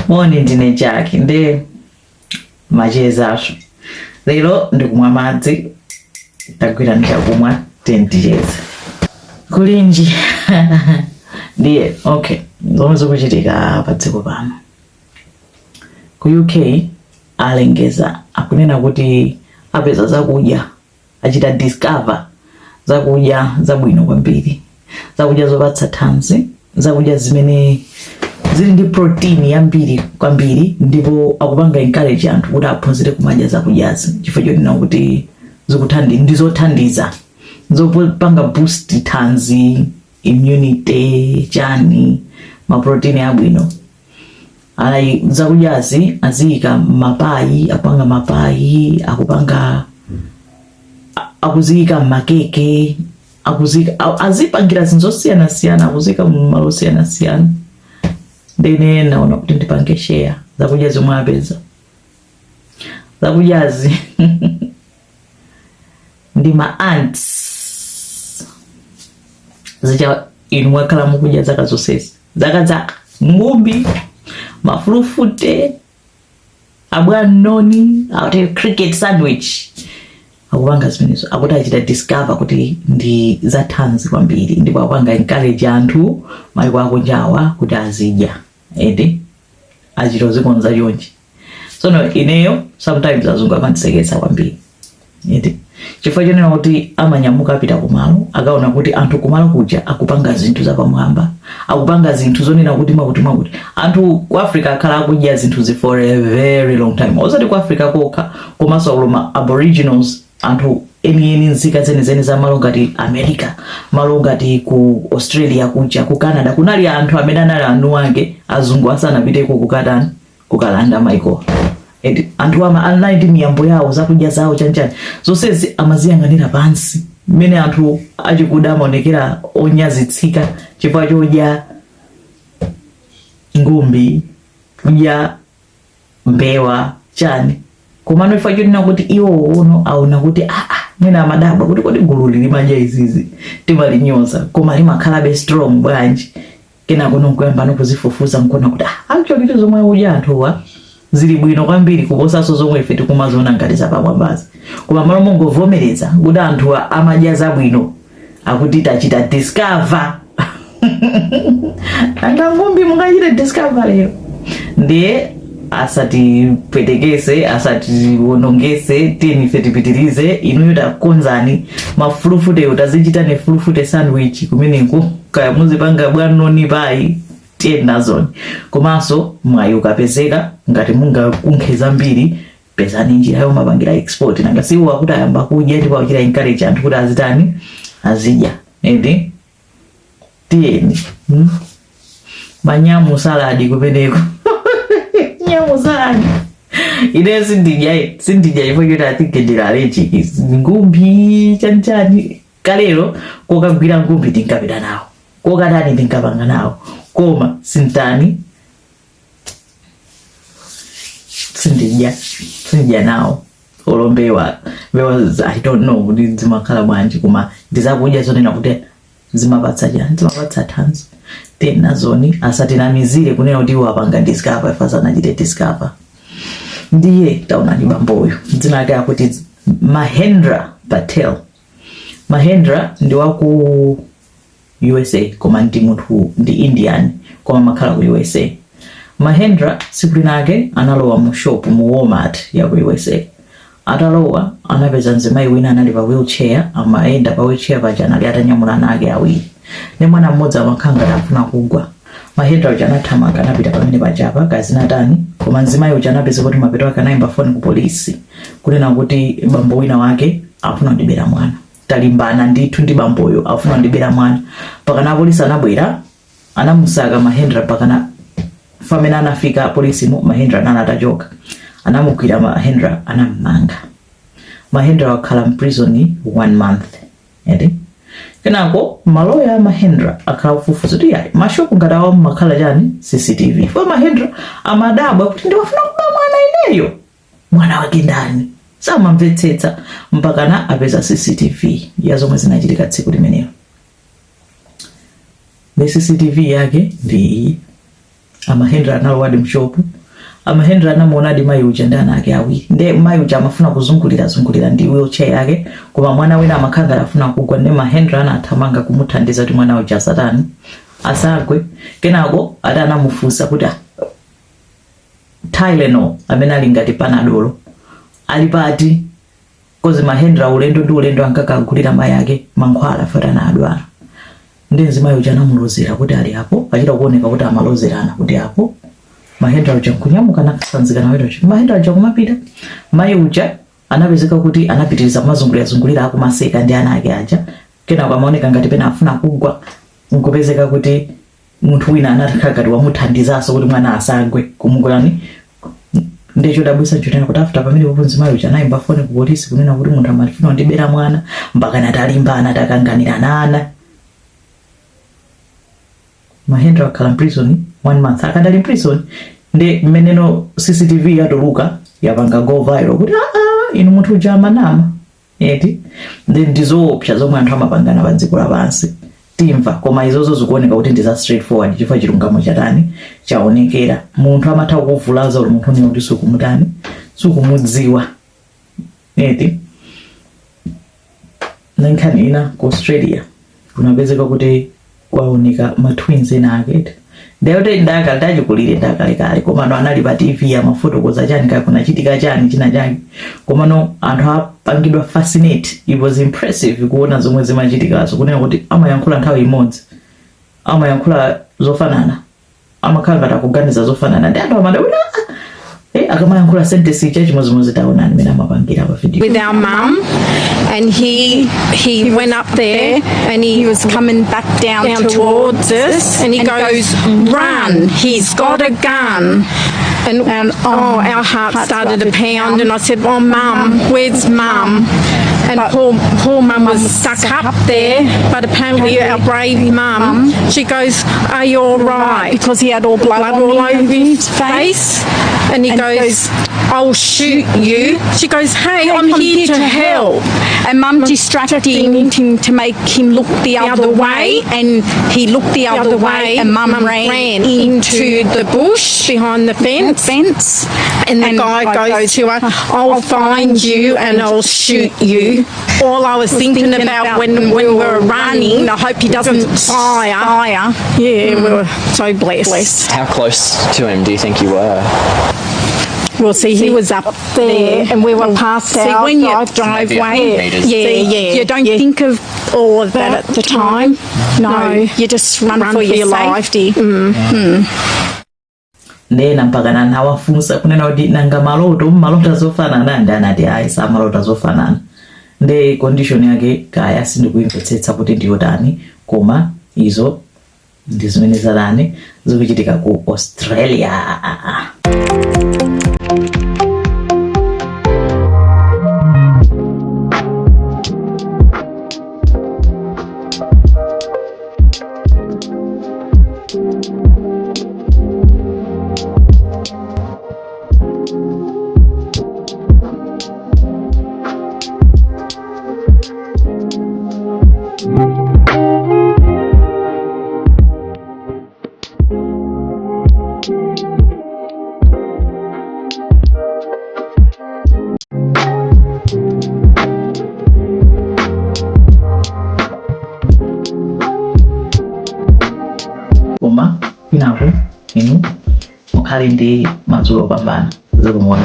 Moni, ndine Jack nde machezatu lero ndikumwa madzi, tagwira ndichakumwa ticheze kulinji. Ndiye okay, zomwe zikuchitika pa dziko pano, ku UK alengeza, akunena kuti apeza zakudya, achita discover zakudya zabwino kwambiri, zakudya zopatsa thanzi, zakudya zimene zili ndi protein yambiri kwambiri, ndipo akupanga encourage anthu kuti aphunzire kumadya zakudyazi chifukwa chonena kuti ndi zothandiza, zopanga boost thanzi, immunity, chani, maprotein abwino. Alayi zakudyazi aziyika mapayi, akupanga mapayi, akupanga, akuziyika makeke, akuziyika, azipangira zinthu zosiyanasiyana, akuziyika mumalo osiyanasiyana. Ndine naona kuti ndipange share zakudya zomwe apeza. Zakudyazi ndi ma ants zija inu mwakhala mukudya zaka zonsezi, zaka zaka, ngumbi, mafulufute, abwanoni, akuti cricket sandwich. Akupanga zimenezo, akuti achita discover kuti ndi zathanzi kwambiri, ndipo akupanga encourage anthu maiko akunjawa kuti azidya ende achita kuzikonza chonchi. Tsono ineyo sometimes azungu amandiseketsa kwambiri ende, chifukwa chonena kuti amanyamuka apita kumalo, akaona kuti anthu kumalo kuja akupanga zinthu zapamwamba, akupanga zinthu zonena kuti mwakuti mwakuti. Anthu ku Africa akhala akudya zinthuzi for a very long time, osati ku Africa kokha, komanso aloma aboriginals, anthu enieni, nzika zenizeni za malo ngati America, malo ngati ku Australia kuja, ku Canada, kunali anthu amene anali anu ake azungu asanapiteko kukatani, kukalanda maiko. Edi, anthu ama anali ndi miyambo yawo, zakudya zawo, chanchani, zonsezi amaziyang'anira pansi mmene anthu achikuda amaonekera onyazitsika chifukwa chodya ngumbi, kudya mbewa, chani. Komano chifukwa chonena kuti iwo ono aona kuti aa, mwina amadabwa kuti kodi gulu limadya izizi, timalinyoza koma limakhalabe strong bwanji? Kenako nkuyamba kuzifufuza, nkuona kuti ah, actually ndi zomwe akudya anthuwa zili bwino kwambiri kuposanso zomwe ife tikumaziona ngati zapamwambazi. Koma malo mongovomereza kuti anthuwa amadya zabwino, akuti tachita discover. Nanga ngumbi mungachite discover lero? Ndiye asatipwetekese, asatiwonongese, tiyeni ife tipitirize. Inuyo takonzani mafulufuteyo, tazichitani fulufute sandwich kumeneko, kaya muzipanga bwanoni payi, tiye nazoni. Komanso mwayi ukapezeka, ngati mungakunkhe zambiri, pezani njira yomapangira export. Nanga siwo akuti ayamba kudya ndipo akuchita encourage anthu kuti azitani, azidya ende. Tiyeni, Manyamu salad kumeneko, nyamu salad. Ine sindidya, sindidya chifukwa choti I think ndili allergic ngumbi, chanichani. Kalero kokagwira ngumbi tinkapita nawo, kokatani tinkapanga nawo, koma sintani, sindidya, sindidya nawo. Olo mbewa, mbewa I don't know kuti zimakhala bwanji, koma ndizakudya zonena kuti zimapatsa chani, zimapatsa thanzi. Tenazoni, asatinamizire kunena kuti iwo apanga discover, ife asanachite discover. Ndiye taonani bamboyo, dzina lake akuti Mahendra Patel. Mahendra ndi waku USA, koma ndi munthu ndi Indian, koma amakhala ku USA. Mahendra tsiku linake analowa mu shop mu Walmart ya ku USA. Atalowa anapeza mzimayi wina anali pa wheelchair, amayenda pa wheelchair paja, anali atanyamula ana ake awiri, ndi mwana mmodzi amakhala ngati afuna kugwa. Mahendra uja anathamanga, anapita pamene pajapa kazinatani, koma mzimayi uja anapeza kuti mapeto ake anayimba foni ku polisi kunena kuti bambo wina wake afuna kundibera mwana, talimbana ndithu ndi bamboyo, afuna kundibera mwana. Pakana apolisi anabwera, anamusaka Mahendra pakana pamene anafika polisimo Mahendra anali atachoka. Anamugwira Mahendra, anammanga. Mahendra wakhala mprison one month eti. Kenako maloya a Mahendra akhala kufufuza kuti yayi, mashopu ngati awa mumakhala chani, CCTV fo. Mahendra amadabwa kuti ndiwafuna kuba mwana ineyo, mwana wake ndani? Samamvetsetsa mpakana apeza CCTV ya zomwe zinachitika tsiku limenelo. Ndi CCTV yake ndi iyi. A Mahendra analowadi mshopu. A Mahendra anamuonadi mayi uja ndi ana ake awiri. Nde mayi uja amafuna kuzungulira zungulira ndi wheelchair yake, koma mwana wina amakhala ngati afuna kugwa. Nde Mahendra anathamanga kumuthandiza kuti mwana uja asatani, asagwe. Kenako ati anamufunsa kuti, "Ah, Tylenol amene ali ngati panadolo ali pati?" 'Cause Mahendra ulendo ndi ulendo ankakagulira mayi ake mankhwala poti anadwala. Ndi mzimayi uja anamulozera kuti ali apo, achita kuoneka kuti amalozerana kuti apo. Mahendra uja nkunyamuka nakasanzika nawe uja. Mahendra uja kumapita, mayi uja anapezeka kuti anapitiriza kumazungulirazungulira akumaseka ndi ana ake aja. Kenako amaoneka ngati pena afuna kugwa, nkupezeka kuti munthu wina anakhala ngati wamuthandizanso kuti mwana asagwe kumugulani. Ndiye chodabwitsa nchonena kuti after pamenepopo mzimayi uja anayimba foni ku polisi kunena kuti munthu amafuna kundibera mwana, mpaka natalimbana takanganirana ana. Mahendra akhala mprison one month, akadali mprison. Ndi mmeneno CCTV yatuluka, yapanga go viral kuti aa, inu, munthu uja amanama eti. Ndi ndizoopsa zomwe anthu amapangana pa dziko lapansi, timva. Koma izozo zikuoneka kuti ndi za straightforward chifukwa chilungamo chatani, chaonekera. Munthu amatha kukuvulaza uli munthu unena kuti sukumutani, sukumudziwa eti. Nkhani ina, ku Australia kunapezeka kuti kwaoneka ma twins ena ake eti. Ndayoti ndaka ndachikulire ndakalekale, komano anali pa TV amafotokoza chani kaya kunachitika chani china chake, komano anthu apangidwa fascinate. It was impressive kuona zomwe zimachitikazo, kunena kuti amayankhula nthawi imodzi, amayankhula zofanana, amakhala ngati akuganiza zofanana. Ndi anthu amada kuti "Ah, eh," akamayankhula sentence icha chimodzimodzi. Taonani mmene amapangira pa video. With our mum, and he went up there and he He was coming back down, down towards us, and he goes, "Run, he's got a gun." And oh, our heart started to pound, and I said, "Oh, Mum, where's Mum?" And poor Mum was stuck up there, but apparently our brave Mum, she goes, "Are you all right?" Because he had all blood, Blood on all over his face. face. And he And he goes, "I'll shoot you." She goes, "Hey, I'm here to help." And Mum distracted him to make him look the other way, and he looked the other way, and Mum ran into the bush behind the fence. Fence. And the guy goes to her, "I'll find you and I'll shoot you." All I was thinking about when we were running, I hope he doesn't fire. Fire. Yeah, we were so blessed. How close to him do you think you were? Well, see, he was up there and we were past See, our when you- driveway. Maybe 100 metres. Yeah, See, yeah. you don't think of all of that at the time. No, you just run for your safety. safety. Ndena mpaka nanawafunsa kunena kuti nanga maloto mmalota zofanana? Ndi anati ayi, samalota zofanana. Nde condition yake kaya sindikuimvetsetsa kuti ndiyotani, koma izo ndi zimene zatani, zikuchitika ku Australia. Koma kwinaku inu mukhale ndi madzulo opambana. Zikomo.